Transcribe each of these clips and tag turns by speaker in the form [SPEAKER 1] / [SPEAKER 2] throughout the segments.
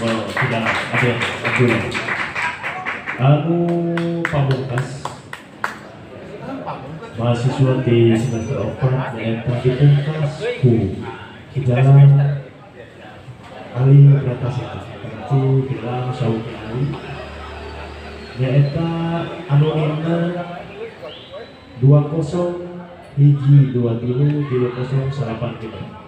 [SPEAKER 1] Tidak ada Abdullah. Anu pamungkas mahasiswa di semester 4 nyaeta dipungkas ku Ki Dalang Ali Bratasena berarti Ki Dalang Syauki Ali nyaeta anu nina 20 1 2 3 3 0 9 5.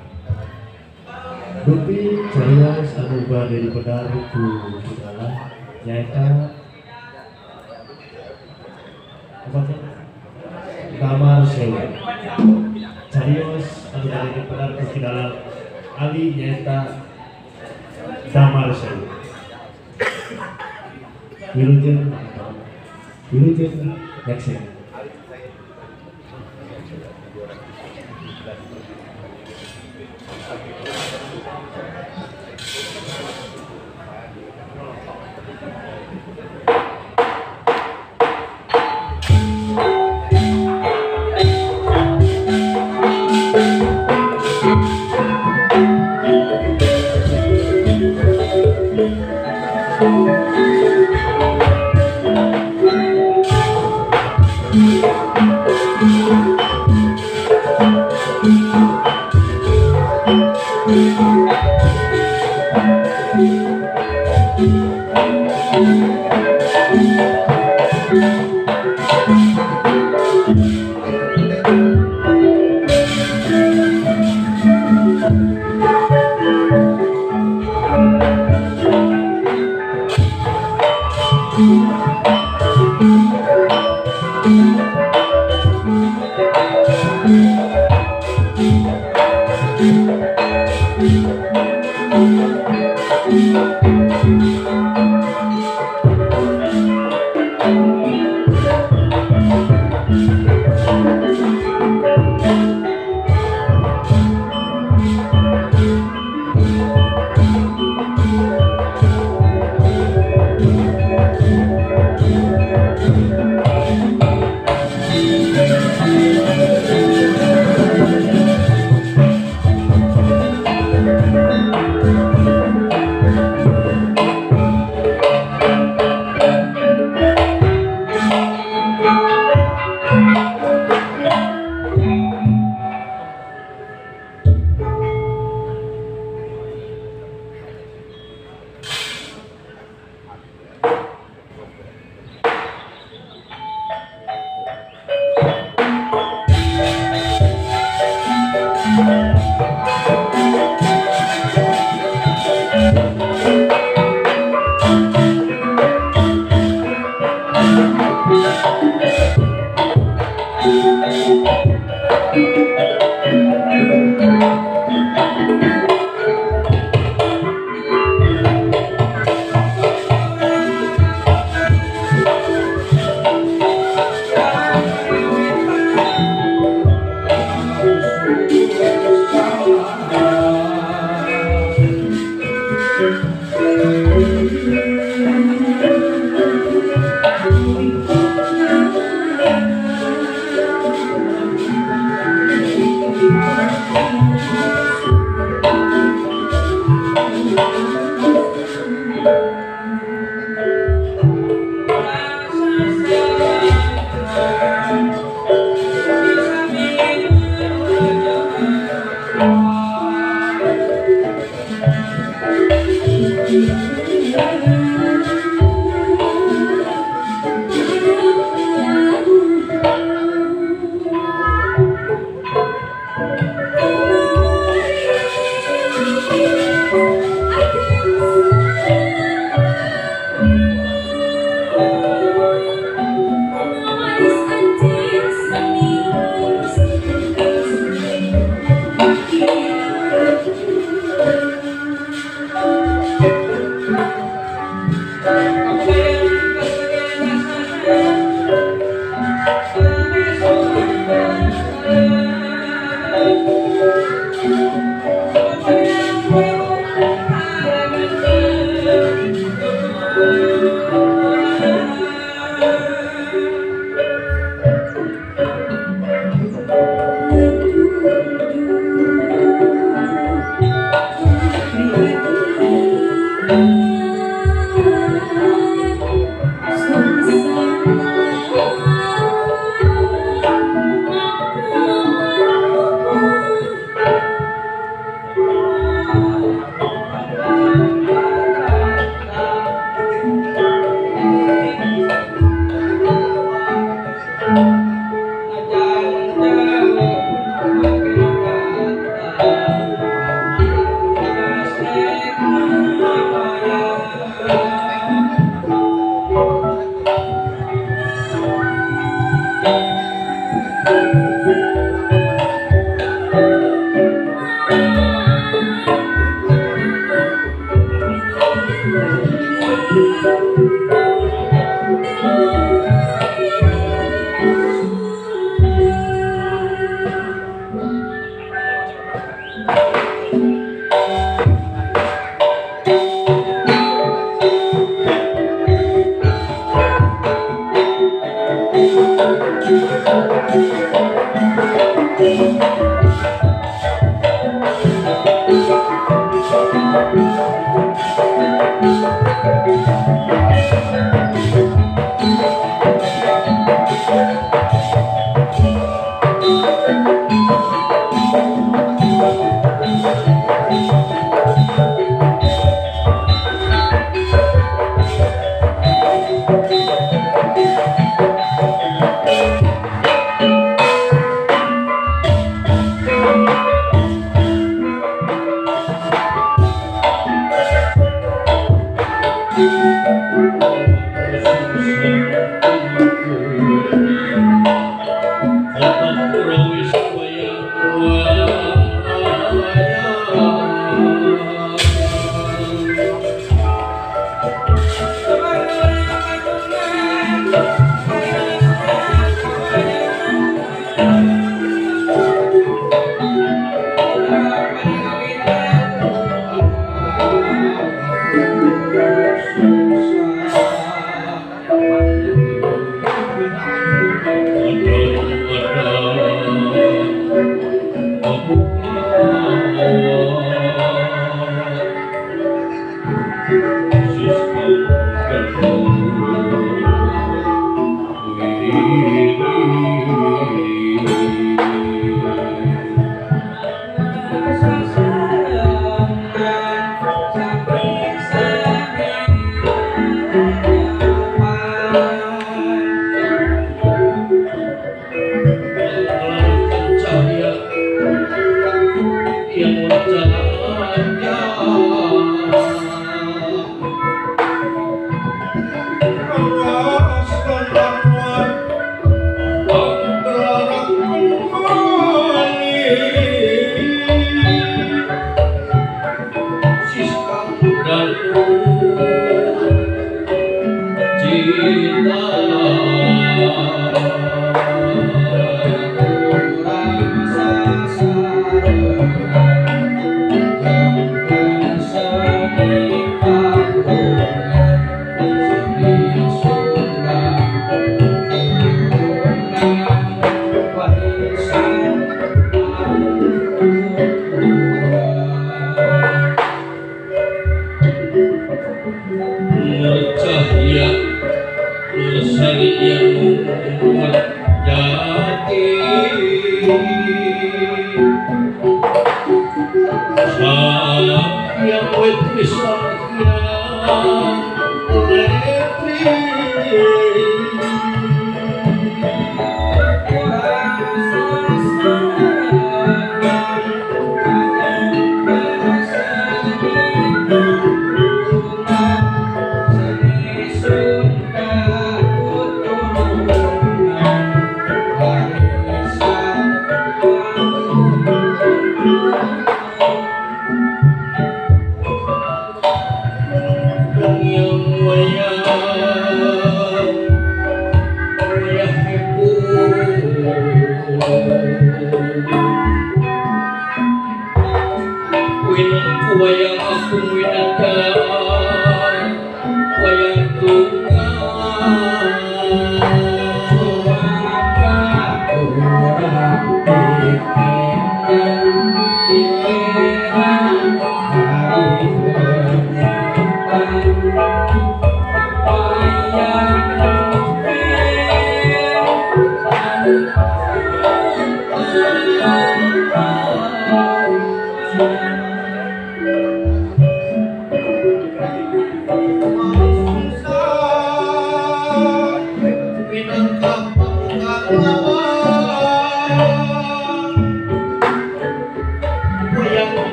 [SPEAKER 1] Dupi carios anu bade dipedar ku Ki Dalang nyaeta apa teh? Damar Sewu. Carios anu bade dipedar ku Ki Dalang Ali nyaeta Damar Sewu. Wilujeng Wilujeng nyaksen.
[SPEAKER 2] Thank you.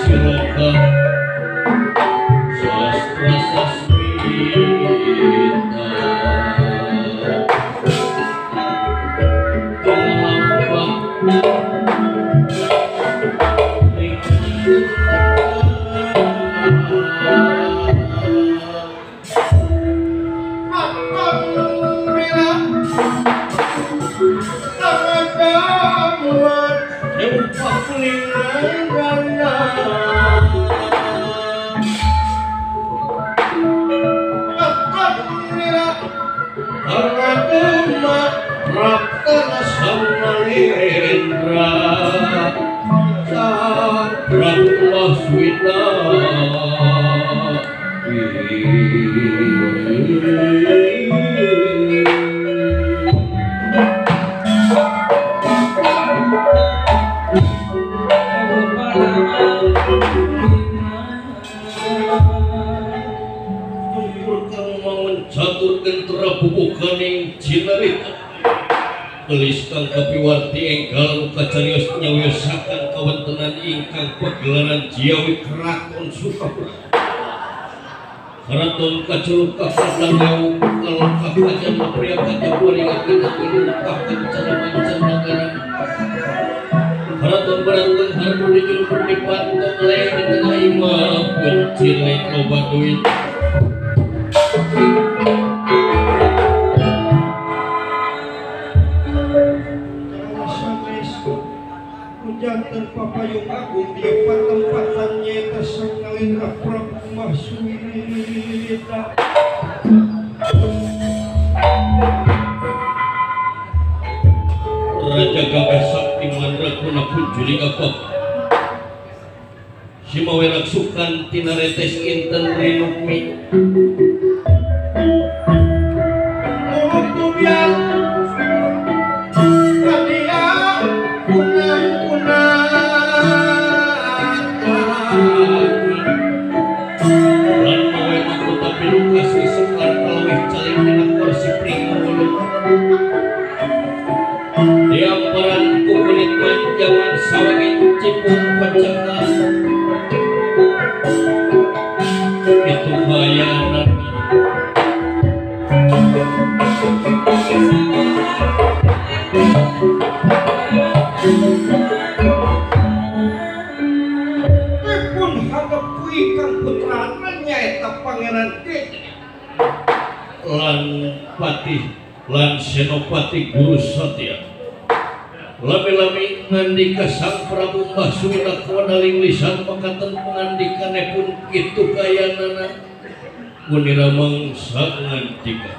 [SPEAKER 1] Siloka.
[SPEAKER 2] Agung Gentera bubukaning cinarita. Gelis kang kapiwarti enggal kacarios nyawiyosaken kawontenan ingkang pagelaran Jiawi Keraton Sukapura. Keraton kaculuk kapadang kalokah kajan pria kajapuringan kita kencana mancanegara. Keraton barangkeng harmoni julupur dipantong leh di tengah imah pencil loba duit.
[SPEAKER 3] Janten papayung agung di patempatan nyaeta Sang Nalendra Prabu Mahsuwita.
[SPEAKER 2] Raja Gagah Sakti Mandraguna punjuring apap Simawerak sukan tinaretes inten rinukmi. Itu bayaran.
[SPEAKER 3] Pun hanggap kui kang putrana nyaeta Pangeran Dede
[SPEAKER 2] lan Patih lan Senopati Guru Satya. Lami-lami ngandika Sang Prabu Mbah Suwita kawenaling lisan makaten pangandikane pun kitu kayanana. Munira mangsa ngandika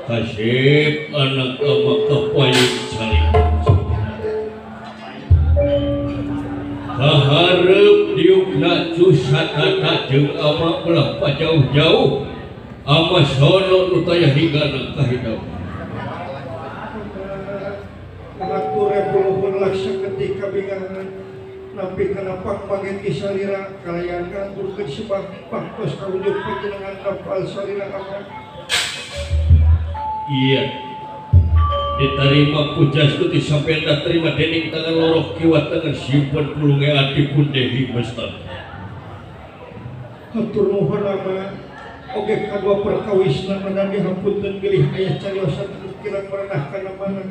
[SPEAKER 2] kasep anak ama kapayun calik. Kaharep diukna cusatata jeung ama ulah pajauh-jauh ama sono nu taya higana kahidau.
[SPEAKER 3] Atur laksa ketika bingangan nampi kana pangbaget salira kalayan ngaturkeun sebab pangtos kawujud panjenengan dafal salira aman.
[SPEAKER 2] Iya diterima puja stuti sampeyan terima dening tangan loro kiwa tangan simpen pulunge ati pundehi mestana.
[SPEAKER 3] Hatur nuhun ama oge kadua perkawisna menan dihapunten bilih aya cariosan kirang merenah kana mana.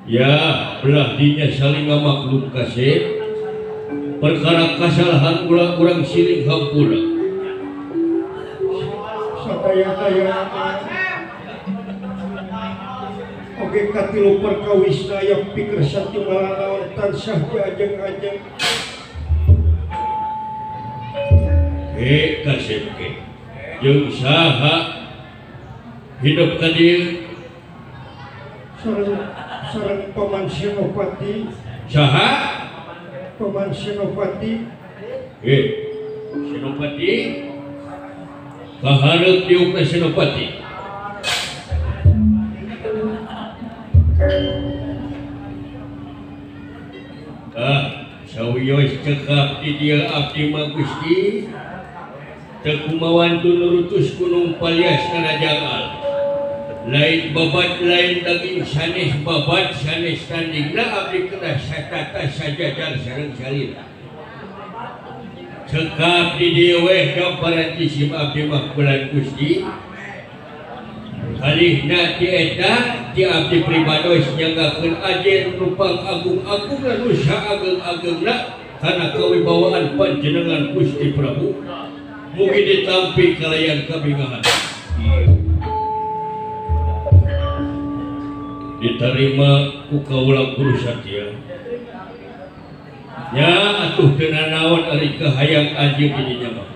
[SPEAKER 2] Ya, belah dinya saling ngamaklum kasih. Perkara kasalahan urang siling hampura.
[SPEAKER 3] Sadaya-daya oge katilu perkawisna aya pikir satimbalanaon tansah diajeng-ajeng.
[SPEAKER 2] He kasih ke. Jeung saha hidup ka dieu?
[SPEAKER 3] Sareng Paman Senopati.
[SPEAKER 2] Saha?
[SPEAKER 3] Paman Senopati.
[SPEAKER 2] Senopati? Kaharep diukna Senopati. Ah, sawios cekap di dieu abdi mah Gusti. Teu kumawan tunurutus gunung palias karajangan. Lain babat lain daging sanes babat sanes tandingna abdi kedah satata sajajar sareng salira. Cekap di dieu weh gamparan jisim abdi mah bulan Gusti. Kalihna ti eta ti abdi pribados nyanggakeun ajen rupang agung-agungna nu saageng-agengna kana kawibawaan panjenengan Gusti Prabu. Mugi ditampi kalayan kabingahan. Diterima ku kaula Guru Satya. Nya atuh teu nanaon ari kahayang anjeun di dinya mah.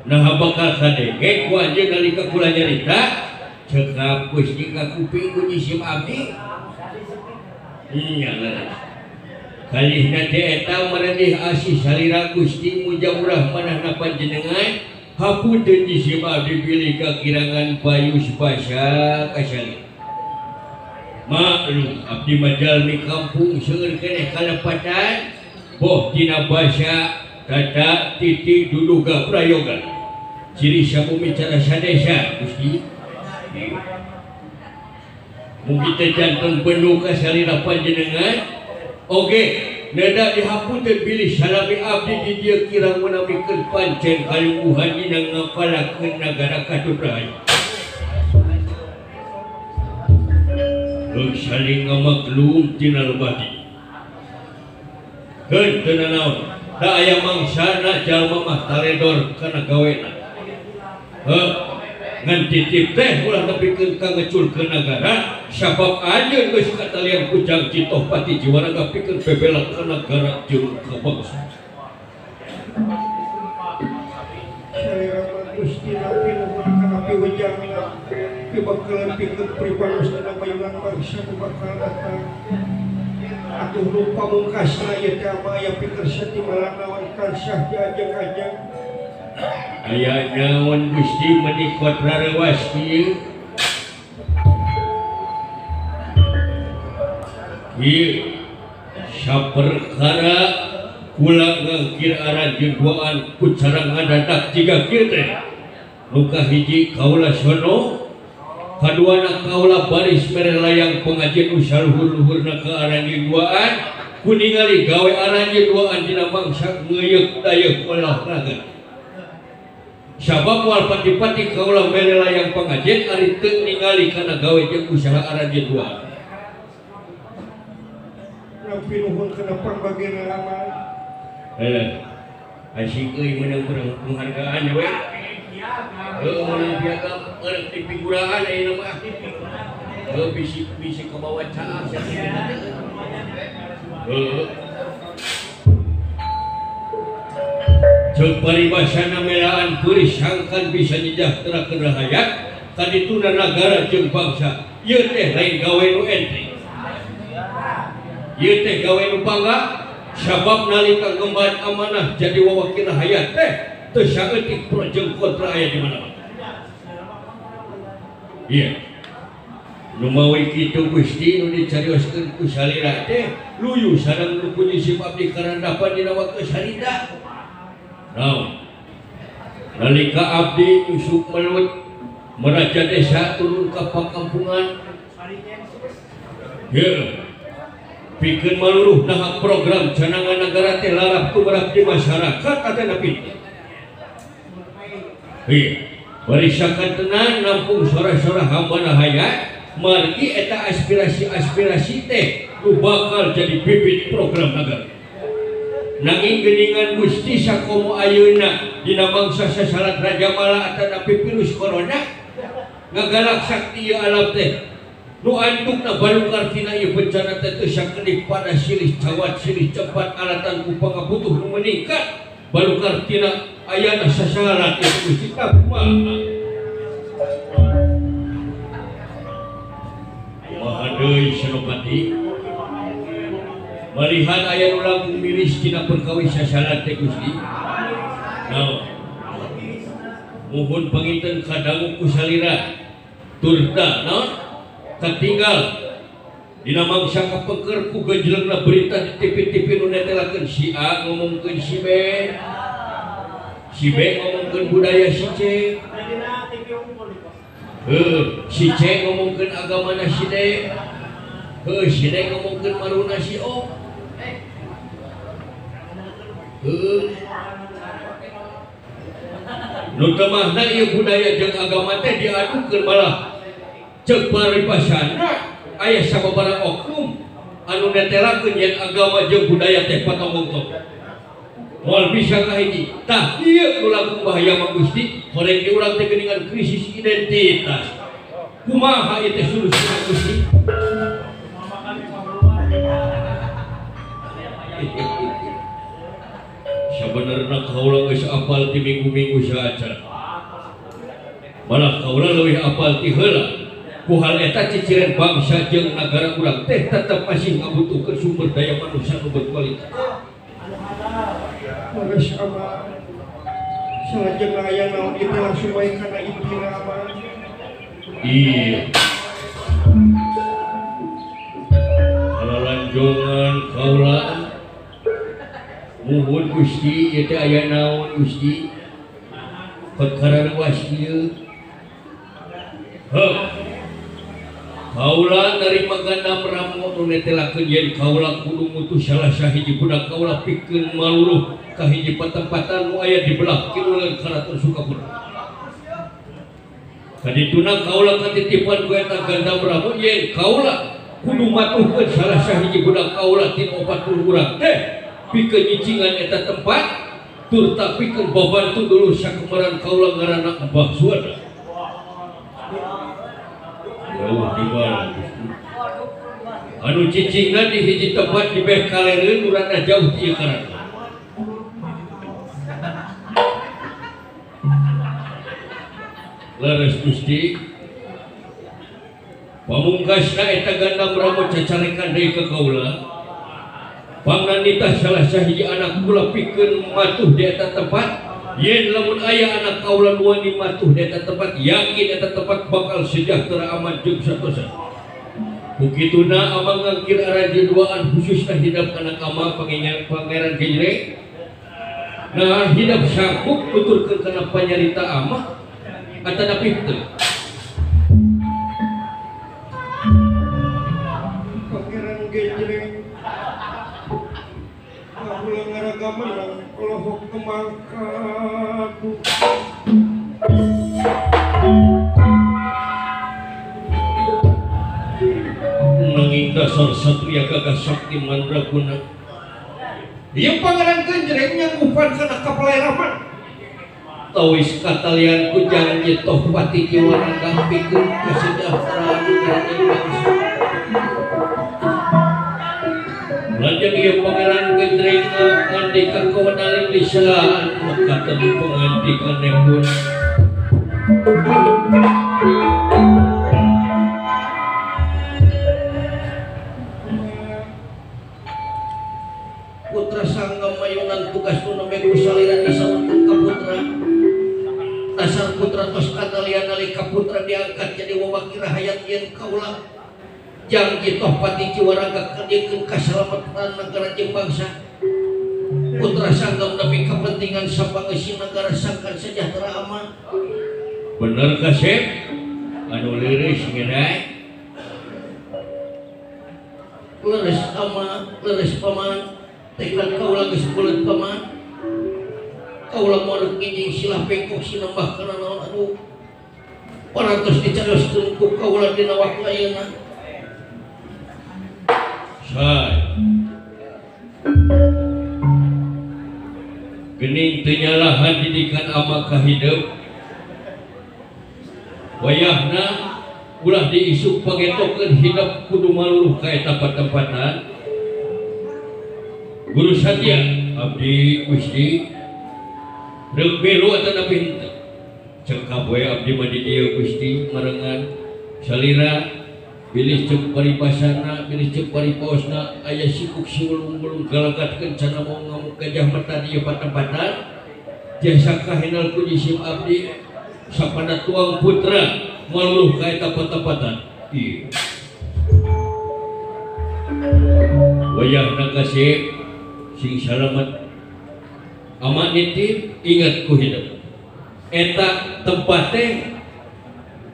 [SPEAKER 2] Nah bakal kadenge ku anjeun nalika kula nyarita cekap Gusti ka kuping ku jisim abdi. Nya leres. Kalihna teh eta maraneh asih salira Gusti mujamurah manahna panjenengan hapunten jisim abdi bilih kakirangan bayus basa kasalira. Maklum abdi majalmi kampung seueur keneh kalepatan boh tina basa tata titi duduga prayoga ciri sabumi cara sadesa Gusti. Mugi teh janten bendu ka salira panjenengan. Oge, neda dihapunten bilih salami abdi di dieu kirang munamikeun pancen kalungguhan dina ngapalakeun nagara katut rahayu. Heug saling ngamaklum tina lebati. Keun teu nanaon, da aya mangsana jalma mah taledor kana gawena. Heuh, ngan titip teh ulah nepikeun ka ngeculkeun nagara, sabab anjeun geus katalian ku Jang Citoh Pati Jiwaraga pikeun bebela ka nagara jeung ka bangsa.
[SPEAKER 3] Salira Gusti Nabi nuhun kana piwejangna pibekeleun pikeun pribados dina mayunan bangsa nu bakal datang. Atuh nu pamungkasna ieu teh aya pikeun satimbalan naon tansah diajeng-ajeng.
[SPEAKER 2] Aya naon Gusti meuni kotrarewas kieu? Ieu saperkara kula ngangkir aranjeun duaan ku cara ngadadak jiga kieu teh. Nu kahiji kaula sono, kaduana kaula baris mere layang pengajian nu saluhur-luhurna ka aranjeun duaan, ku ningali gawe aranjeun duaan dina mangsa ngeuyeuk dayeuh olahraga. Sabab moal pati-pati kaula mere layang pengajian ari teu ningali kana gawe jeung usaha aranjeun duaan.
[SPEAKER 3] Nampi nuhun kana pangbageuna amal.
[SPEAKER 2] Asik euy meunang penghargaan we. Heuh meunang piagam eureun ti figuraan ayeuna mah. Heuh bisi kabawa caah sia teh. Heuh. Ceuk paribasana melaan peuris sangkan bisa nyejahterakeun rahayat kadituna nagara jeung bangsa. Ieu teh lain gawe nu enteng. Ieu teh gawe nu bangga sabab nalika ngemban amanah jadi wawakil rahayat teh teu saeutik pro jeung kontra aya di mana-mana. Iya. Nu mawi kitu Gusti nu dicarioskeun ku salira teh luyu sareng nu puji sifat abdi karandapan dina waktu salira. Naon? Nalika abdi usuk melut meraja desa turun ka pakampungan. Heuh. Pikeun maluruh naha program canangan nagara teh larap tumerap di masyarakat atanapi. Iya, barisakan tenang nampung sora-sora hamba hayat margi eta aspirasi-aspirasi teh nu bakal jadi bibit program nagara. Nanging geuningan Gusti sakomo ayeuna dina mangsa sasalat Rajamala atanapi virus corona ngagalak sakti ieu alam teh. Nu antukna balukar tina ieu bencana teh teu sakedik pada silih cawat silih cepat alatan ku pangabutuh nu meningkat balukar tina ayana sasalat ieu Gusti kumaha. Kumaha deui Senopati malihan aya nu langkung miris tina perkawis sasalat teh Gusti. Naon muhun panginten kadangu ku salira turta naon katinggal dina mangsa kapengker ku gejlengna berita di TV-TV nu netelakeun si A ngomongkeun si B, si B ngomongkeun budaya si C, heuh si C ngomongkeun agamana si D, heuh si D ngomongkeun maruna si O, heuh nu teu mahna ieu budaya jeung agama teh diadukeun malah ceuk paribasana aya sababaraha oknum anu netelakeun yen agama jeung budaya teh patonggong-tonggong. Moal bisa kahiji. Tah ieu nu langkung bahaya mah Gusti, horeng di urang teh geuningan krisis identitas. Kumaha ieu teh solusina Gusti? Sabenerna kaula geus apal ti minggu-minggu saacan. Malah kaula leuwih apal ti heula. Ku hal eta ciciren bangsa jeung nagara urang teh tetep masih ngabutuhkeun sumber daya manusia nu berkualitas.
[SPEAKER 3] Leres ama salajengna aya naon ieu teh langsung bae kana intina ama.
[SPEAKER 2] Iya. Kalalanjongan kaula muhun Gusti ieu teh aya naon Gusti? Perkara reuas ieu. Heuh. Kaula narima gandam ramo nu netelakeun yen kaula kudu ngutus salah sahiji budak kaula pikeun maluruh ka hiji patempatan nu aya di belah kiduleun Karaton Sukapura. Kadituna kaula katitipan ku eta gandam ramo yen kaula kudu matuhkeun salah sahiji budak kaula ti 40 urang teh pikeun nyicingan eta tempat turta pikeun babantu dulur sakemaran kaula ngaranna Mbah Suwada. Jauh di mana anu cicingna di hiji tempat di beh kalereun urangna jauh ti ieu karaton. Leres Gusti pamungkasna eta gandam ramo cacarekan deui ka kaula. Pangnanita salah sahiji anak kula pikeun matuh di eta tempat yen lamun aya anak kaula nu wani matuh di eta tempat yakin eta tempat bakal sejahtera aman jeung satosa. Kukituna amang ngangkir aranjeun duaan khususna hidap kana kama Pangeran Genjreng. Nah hidap sanggup nuturkeun kana panyarita amah atanapi henteu.
[SPEAKER 3] Pangeran Genjreng kaula ngaraga menang olohok kemangkadu.
[SPEAKER 2] Nanging dasar satria gagah sakti mandraguna.
[SPEAKER 3] Ieu Pangeran Genjreng nyanggupan kana kapaleraman.
[SPEAKER 2] Tawis katalian ku janji toh pati jiwaraga pikeun kesejahteraan dunia bangsa. Lajeng ieu Pangeran Genjreng ngandika kawedaling lisan mekaten pangandikanipun. Putra Sanggam mayunan tugas nu nembe ku salira disaurkeun ka putra. Dasar putra tos katalian nalika putra diangkat jadi wawaki rahayat yen kaula. Janji toh pati Ciwaraga kerjakeun kasalamatan negara jeung bangsa. Putra Sanggam demi kepentingan sapangeusi negara sangkan sejahtera aman. Bener kasep? Anu liris ngeunai. Leres ama, leres paman. Tekad kaula geus buleut paman. Kaula moal ngijing silah bengkok sinembah kana naon anu parantos dicarioskeun ku kaula dina waktu ayeuna. Say. Gening teu nyalahan didikan ama ka hideung. Wayahna ulah diisuk pangetokeun hidup kudu maluruh ka eta patempatan. Guru Satya abdi Gusti reuk milu atanapi henteu. Cekap we abdi mah di dieu Gusti marengan salira bilih ceuk paribasana bilih ceuk paripaosna aya sikuk siwulung-wulung galagatkeun cana mau ngamuk gajah mata di ieu patempatan jasa kahenal ku jisim abdi sapana tuang putra maluruh ka eta patempatan. Ieu wayahna kasih sing salamet aman nitip ingat ku hidup eta tempat teh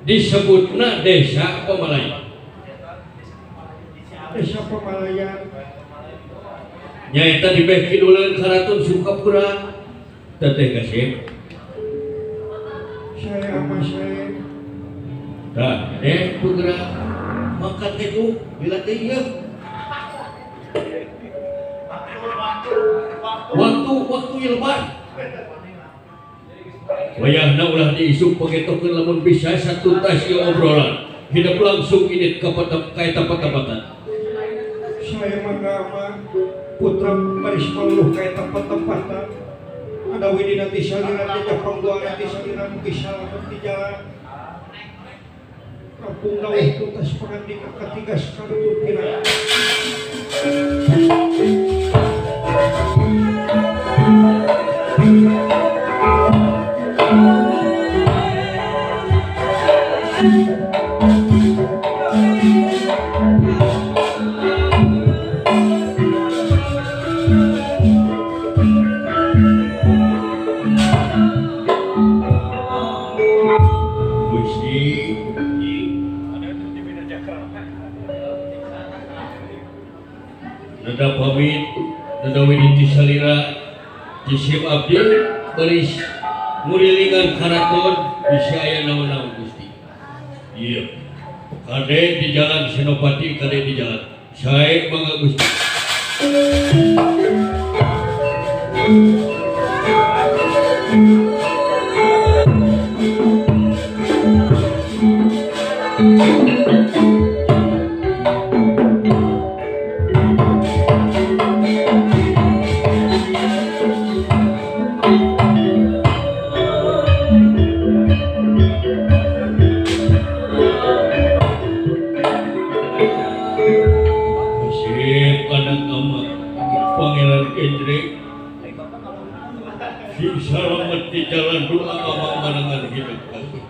[SPEAKER 2] disebutna Desa Pamalayan.
[SPEAKER 3] Desa Pamalayan
[SPEAKER 2] nyaeta di beh kiduleun Karaton Sukapura teteh kasih
[SPEAKER 3] saya apa saya
[SPEAKER 2] tah putra makan teh ku bila teh ieu waktu lebar wayahna ulah diisuk pangetokeun lamun bisa satuntas ieu obrolan hidup langsung init ka eta patempatan.
[SPEAKER 3] Saya mangga putra baris maluruh ka eta patempatan ada widi nanti salira jajah panggoa nanti salira mugi salamet di jalan kampung dawuh tuntas pangandika katiga sakantur kira.
[SPEAKER 2] Gusti Dada pamit dada widiti salira jisim abdi baris ngurilingan karaton bisa aya naon-naon Gusti. Iya. Kade di jalan Senopati, kade di jalan. Sae mangga Gusti. Selamat di jalan doa amang manangan hidup kasih.